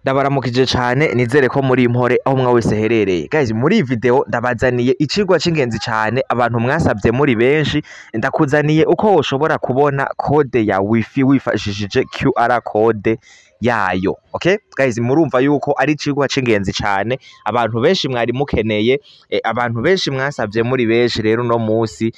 Ndabaramukije cane, nizere ko muri impore aho umwe wese aherereye. Guys, muri iyi video ndabazaniye icigwa c'ingenzi cane abantu mwasavye muri benshi. Ndakuzaniye uko woshobora kubona code ya wifi wifashishije QR code yayo. Okay guys, murumva yuko ari icigwa c'ingenzi cane abantu benshi mwari mukeneye, abantu benshi mwasavye muri benshi. Rero uno musi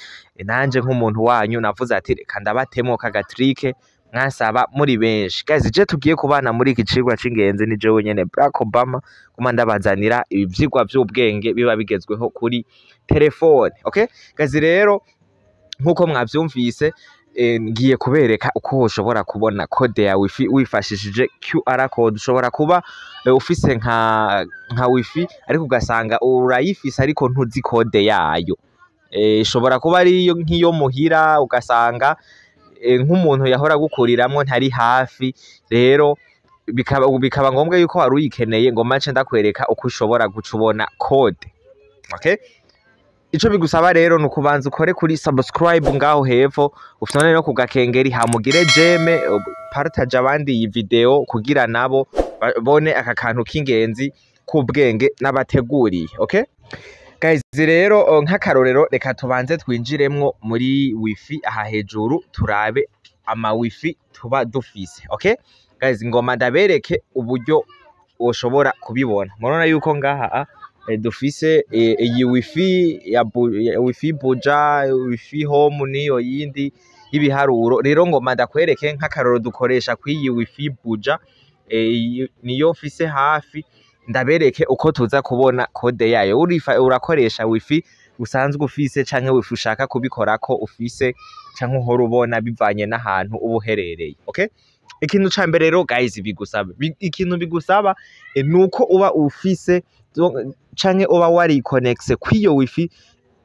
nanje nk'umuntu wanyu navuze ati reka ndabatemwo kaga trick mwasaba muri benshi. Guys, je tugiye kubana muri iki cigwa c'ingenzi ni jewe nyene Barack Obama, kuma ndabazanira ivyigwa vy'ubwenge biba bigezweho kuri telefone. Okay guys, rero nkuko mwavyumvise, ngiye kubereka uko woshobora kubona code ya wifi wifashishije QR code. Ushobora kuba ufise nka wifi, ariko ugasanga urayifise ariko ntuzi code yayo. Ishobora kuba ari nk'iyo muhira, ugasanga nk'umuntu yahora agukuriramwo ntari hafi, rero bikaba ngombwa yuko wari uyikeneye. Ngo mace ndakwereka uko ushobora guca ubona code. Okay, ico bigusaba rero ni ukubanza ukore kuri subscribe ngaho hepfo, ufyonde no ku gakengeri, hamugire j'aime, partage abandi iyi video kugira nabo babone aka kantu k'ingenzi k'ubwenge n'abateguriye. Okay guys, rero nk'akarorero reka tubanze twinjiremwo muri wifi aha hejuru, turabe ama wifi tuba dufise. Okay guys, ngoma ndabereke uburyo woshobora kubibona. Murabona yuko ngaha dufise iyi wifi ya wifi Buja, wifi Home, niyo yindi y'ibiharuro. Rero ngoma ndakwereke nk'akarorero dukoresha kw'iyi wifi Buja, niyo mfise hafi, ndabereke uko tuza kubona code yayo. Urakoresha wifi usanzwe ufise canke wifi ushaka kubikorako ufise canke uhora ubona, bivanye n'ahantu uba uherereye. Okay, ikintu ca mbere rero guys bigusaba, ikintu bigusaba nuko uba ufise canke uba warikonekise kw'iyo wifi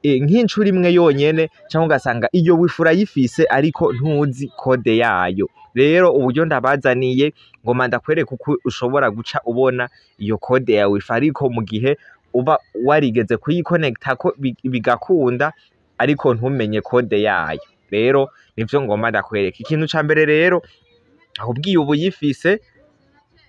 nk'incuro imwe yonyene, canke ugasanga iyo wifi urayifise ariko ntuzi code yayo. Rero uburyo ndabazaniye, ngoma ndakwereka uko ushobora guca ubona iyo code ya wifi, ariko mu gihe uba warigeze kuyikonekitako bigakunda ariko ntumenye code yayo. Rero nivyo ngomba ndakwereka. Ikintu ca mbere rero akubwiye ubu uyifise,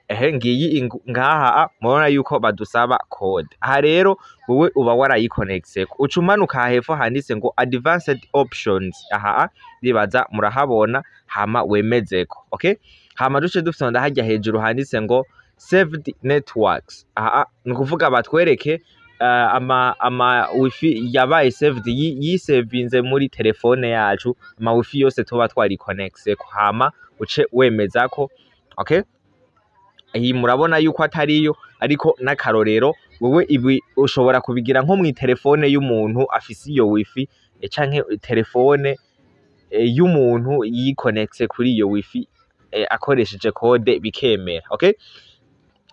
ehe ngiyi ngaha murabona yuko badusaba code. Aha rero wewe uba warayikonekiseko, uca umanuka hepfo handitse ngo advanced options, aha ndibaza murahabona, hama wemezeko. Okay, hama duce dufyonda harya hejuru handitse ngo saved networks. Aha ni ukuvuga batwereke ama wifi yabaye saved, yisevinze muri telefone yacu, ama wifi yose tuba twarikonekiseko, hama uce wemezako. Okay, iyi murabona yuko atariyo, ariko n'akarorero wewe ibi ushobora kubigira nko mw'itelefone y'umuntu afise iyo wifi, canke telefone y'umuntu yikonekise kuri iyo wifi, akoresheje code bikemera. Okay,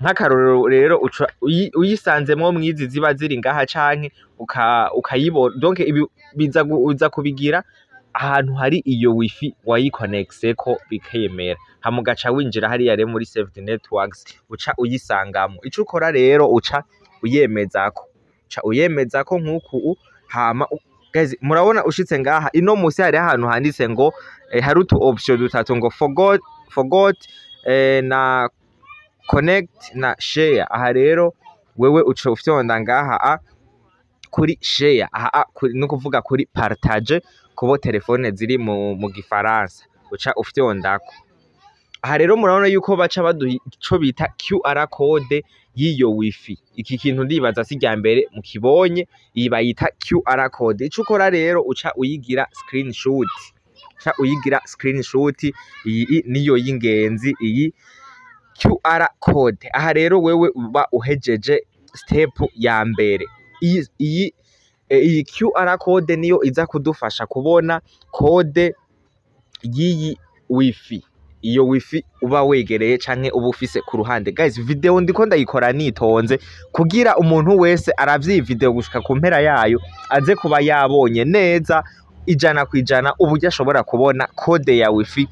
nk'akarorero rero uca uyisanzemwo mwizi ziba ziri ngaha, canke ukayibona, donc ibi biza uza kubigira ahantu hari iyo wifi wayikonekiseko bikemera, hama ugaca winjira hariya rero muri saved networks, uca uyisangamwo. Ico ukora rero uca uyemezako, uca uyemezako nk'uku. Hama guys, murabona ushitse ngaha ino musi hariho ahantu handitse ngo hari utu option dutatu ngo forgot na connect na share. Aha rero wewe uca ufyonda ngaha kuri share, aha kuri, no kuvuga kuri partage kubo telefone ziri mu gifaransa, uca ufyondako. Aha rero murabona yuko baca baduha ico bita QR code y'iyo wifi. Iki kintu ndibaza si irya mbere mukibonye, iyi bayita QR code. Ico ukora rero uca uyigira screenshot, uca uyigira screenshot. Iyi niyo y'ingenzi, iyi QR code. Aha rero wewe uba uhejeje step ya mbere. Iyi QR code niyo iza kudufasha kubona code y'iyi wifi, iyo wifi uba wegereye canke uba ufise ku ruhande. Guys, video ndiko ndayikora nitonze kugira umuntu wese aravye iyi video gushika ku mpera yayo aze kuba yabonye neza 100% uburyo ashobora kubona code ya wifi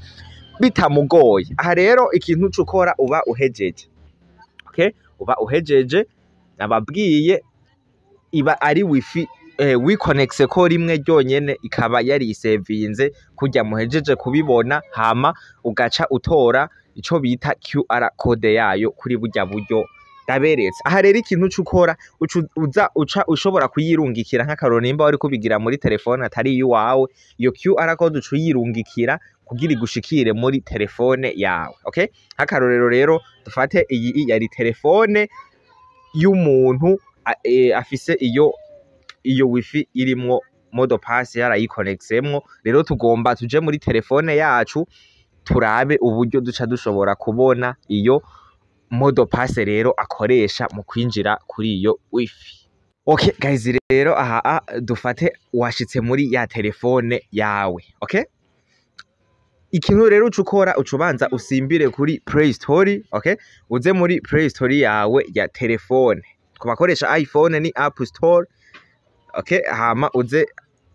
bitamugoye. Aha rero ikintu uca ukora uba uhejeje. Okay, uba uhejeje, nababwiye iba ari wifi wikonekise ko rimwe ryonyene, ikaba yarisevinze kurya muhejeje kubibona, hama ugaca utora. ico bita QR code yayo kuri burya buryo ndaberetse. Aha rero ikintu uca ukora, uza uca ushobora kuyirungikira. Nk'akarorero, nimba wari kubigira muri telefone atari iwawe, iyo QR code uca uyirungikira kugira igushikire muri telefone yawe, okay? Nk'akarorero rero, dufate iyi yari telefone y'umuntu afise iyo wifi irimwo mot de passe, yarayikonexemwo. Rero tugomba tuje muri telefone yacu, turabe uburyo duca dushobora kubona iyo mot de passe rero akoresha mu kwinjira kuri iyo wifi. Okay guys, rero aha dufate washitse muri ya telefone yawe, okay? Ikintu rero uca ukora, uca ubanza usimbire kuri Play Store, okay? Uze muri Play Store yawe ya telefone. Ku bakoresha iPhone ni App Store, okay? Hama uze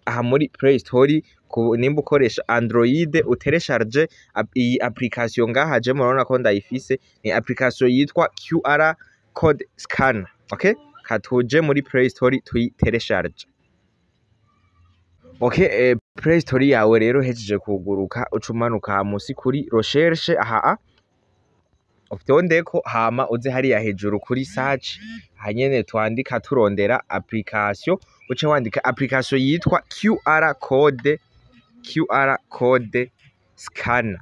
aha muri Play Store, nimba ukoresha Android, uteresharge iyi application ngaha. Je murabona ko ndayifise, ni application yitwa QR code scanner, okay? Katuje muri Play Store tuyiteresharge. Okay, Play Store yawe rero hejeje kuguruka, uca umanuka musi kuri recherche aha, ufyondeko, hama uze hariya hejuru kuri search hanyene twandika turondera application, uce wandika application yitwa QR code, QR code scanner.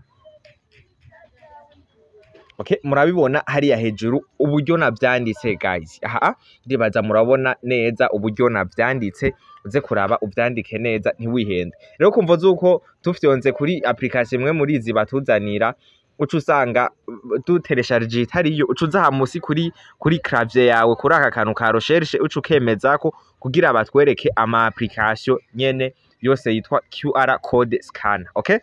Okay, murabibona hariya hejuru uburyo navyanditse, guys. Aha ndibaza murabona neza uburyo navyanditse. Uze kuraba uvyandike neza, ntiwihende. Rero kumvo zuko tufyonze kuri application imwe muri izi batuzanira, uca usanga duteresharije itariyo, uca uza aha musi kuri clavier yawe, kuri aka kantu ka recherche, uca ukemezako kugira batwereke ama application nyene yose yitwa QR code scanner. Okay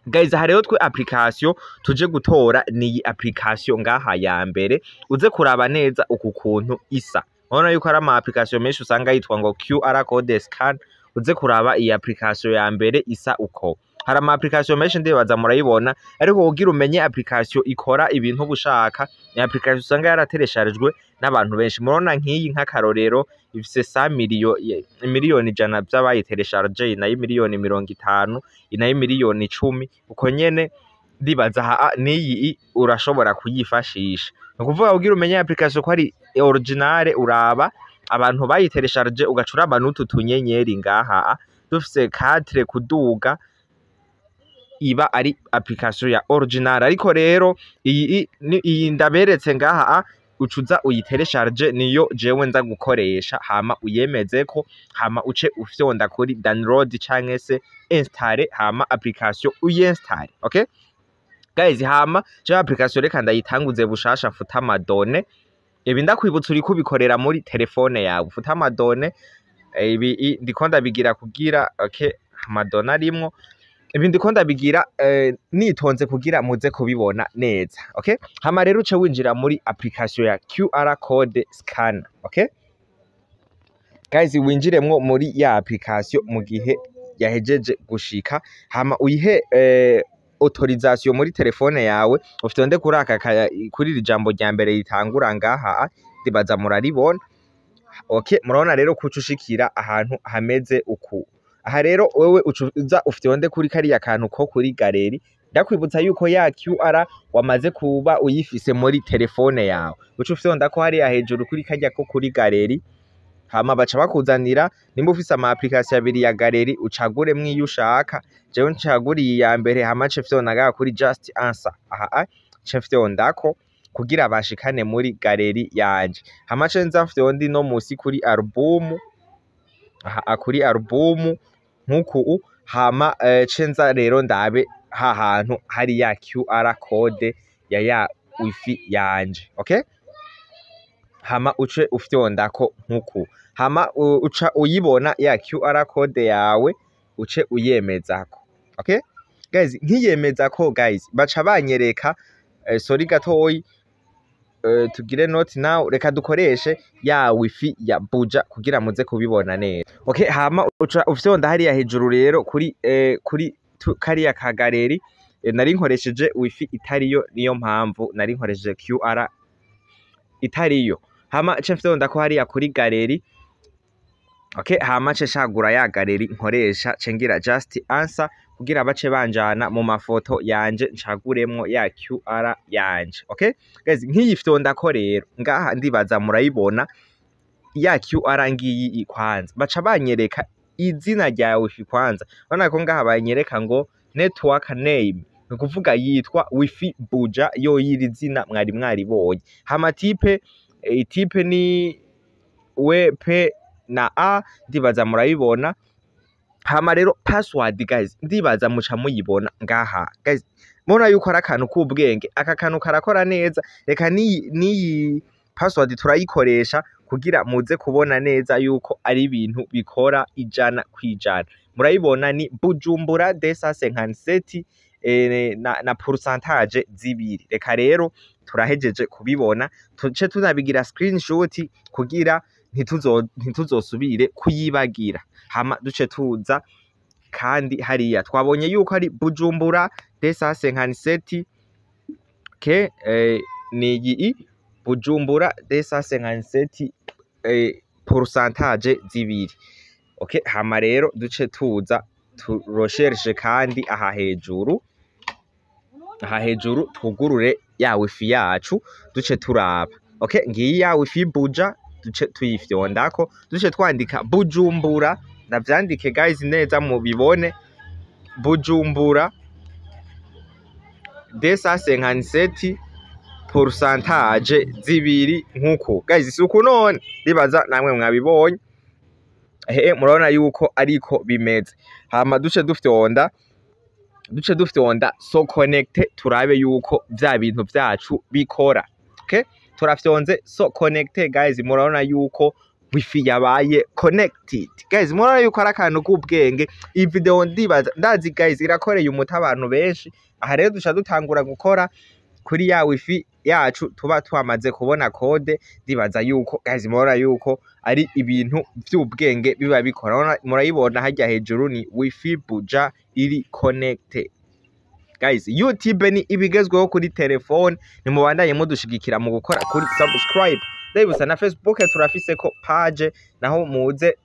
guys, aha rero twe application tuje gutora ni iyi application ngaha ya mbere. Uze kuraba neza uku kuntu isa. Urabona yuko ari ama application menshi usanga yitwa ngo QR code scan. Uze kuraba iyi application ya mbere isa uko. Hari ama application menshi, ndibaza murayibona, ariko kugira umenye application ikora ibintu uba ushaka, ni application usanga yarateresharijwe n'abantu benshi. Murabona nk'iyi, nk'akarorero, ifise sa 100 miliyoni vy'abayiteresharije, nayo 50 miliyoni, inayo 10 miliyoni, uko nyene. Ndibaza aha n'iyi urashobora kuyifashisha. Ni ukuvuga, kugira umenye application ko ari originale, uraba abantu bayiteresharije, ugaca uraba n'utu tunyenyeri ngaha dufise 4 kuduga, iba ari application ya original. Ariko rero iyi iyi ndaberetse ngaha, ucuza uyiteresharge, niyo jewe nza gukoresha. Hama uyemezeko, hama uce ufyonda kuri download canke se install, hama application uyinstall. Okay guys, hama jewe application reka ndayitanguze bushasha, mfuta ama données. Ibi ndakwibutsa, uriko ubikorera muri telefone yawe, ufuta ama données. Ibi ndiko ndabigira kugira, okay, ama données arimwo. Ibi ndiko ndabigira nitonze kugira muze kubibona neza. Okay, hama rero uce winjira muri application ya QR code scanner. Okay guys, winjiremwo muri ya application mu gihe yahejeje gushika, hama uyihe autorisation muri telefone yawe. Ufyonde kuri aka kuri iri jambo rya mbere ritangura ngaha, ndibaza muraribona. Okay, murabona rero kuca ushikira ahantu hameze uku. Aha rero wewe uza ufyonde kuri kariya kantu ko kuri galerie. Ndakwibutsa yuko ya QR wamaze kuba uyifise muri telefone yawe. Uca ufyonda ko hariya hejuru kuri karya ko kuri galerie, hama baca bakuzanira. Nimba ufise ama application abiri ya galerie, ucaguremwo iyo ushaka. Jewe ncaguriye iya mbere, hama nce fyonda ngaha kuri just answer. Aha nce fyondako kugira bashikane muri galerie yanje. Hama nce nza fyonde no musi kuri album, aha kuri album nkuku. Hama ce nza rero ndabe ha hantu hari ya QR code ya wifi yanje. Okay, hama uce ufyondako nkuku, hama uca uyibona ya QR code yawe, uce uyemezako. Okay guys, nkiyemezako guys, baca banyereka sorry gatoyi, tugire not now, reka dukoreshe ya wifi ya Buja kugira muze kubibona neza. Okay, hama uca ufyonda hariya hejuru rero kuri kariya ka galerie. Nari nkoresheje wifi itariyo, niyo mpamvu nari nkoresheje QR itariyo. Hama ce mfyonda ko hariya kuri galerie. Okay, hama nce nshagura ya galerie nkoresha, ce ngira just answer kugira bace banjana mu mafoto yanje, ncaguremwo ya QR yanje. Okay guys, nk'iyi fyondako rero ngaha, ndibaza murayibona ya QR ngiyi. Kwanza baca banyereka izina rya wifi. Kwanza urabona ko ngaha banyereka ngo network name, ni ukuvuga yitwa Wifi Buja, yo yiri zina mwari mwaribonye. Hama type, type ni W P na A, ndibaza murayibona. Hama rero password, guys, ndibaza muca muyibona ngaha. Guys, mubona yuko ari akantu k'ubwenge, aka kantu karakora neza. Reka niyi password turayikoresha kugira muze kubona neza yuko ari ibintu bikora 100%. Murayibona ni Bujumbura 257 na pourcentage 2. Reka rero turahejeje kubibona, tuce tunabigira screenshot kugira ntituzosubire kuyibagira. Hama duce tuza kandi hariya twabonye yuko ari Bujumbura 257 ke ni iyi Bujumbura 257 pourcentage 2. Okay, hama rero duce tuza turecherche kandi aha hejuru, aha hejuru twugurure ya wifi yacu, duce turaba. Okay, ngiyi ya Wifi Buja, duce tuyifyondako, duce twandika Bujumbura. Ndavyandike guys neza mubibone: Bujumbura 257 pourcentage 2 nkuko. Guys, si uku none? Ndibaza namwe mwabibonye. Ehe, murabona yuko ariko bimeze. Hama duce dufyonda se connecter, turabe yuko vya bintu vyacu bikora. Okay, turafyonze se connecter. Guys, murabona yuko wifi yabaye connected. Guys, murabona yuko ari akantu k'ubwenge. Iyi video ndibaza, ndazi guys, irakoreye umuti abantu benshi. Aha rero duca dutangura gukora kuri ya wifi yacu tuba twamaze kubona code. Ndibaza yuko guys murabona yuko ari ibintu vy'ubwenge biba bikora. Murayibona harya hejuru ni Wifi Buja iri connected. Guys, YouTube ni ibigezweho kuri telefone. Nimubandanye mudushigikira mu gukora kuri subscribe. Ndabibutsa na Facebook turafise ko page, naho muze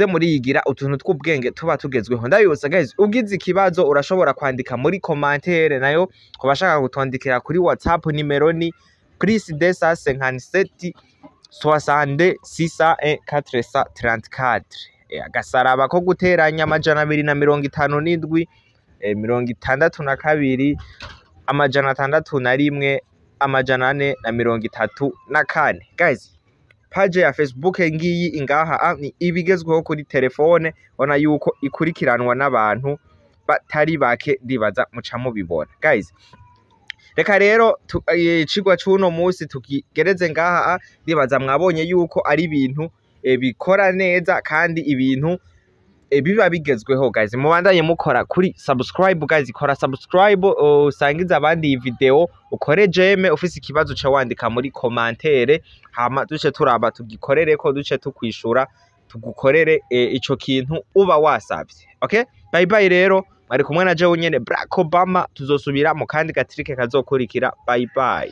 muriyigira utuntu tw'ubwenge tuba tugezweho. Ndabibutsa guys, ugize ikibazo urashobora kwandika muri commentaire. Nayo ku bashaka kutwandikira kuri WhatsApp, nimero ni +257 62 601 434. Agasaraba ko guteranya 257 62 601 434. Guys, page ya Facebook ngiyi ingaha, ni ibigezweho kuri telefone. Ubona yuko ikurikiranwa n'abantu batari bake, ndibaza muca mubibona. Guys, reka rero icigwa c'uno musi tukigereze ngaha. Ndibaza mwabonye yuko ari ibintu bikora neza kandi ibintu biba bigezweho. Guys, mubandanye mukora kuri subscribe. Guys, kora subscribe, usangize abandi iyi video, ukore j'aime. Ufise ikibazo uca wandika muri commentaire, hama duce turaba tugikorereko, duce tukwishura, tugukorere ico kintu uba wasavye. Okay, bye bye. Rero mwari kumwe na jewe nyene Black Obama. Tuzosubira mu kandi gatrike kazokurikira. Bye bye.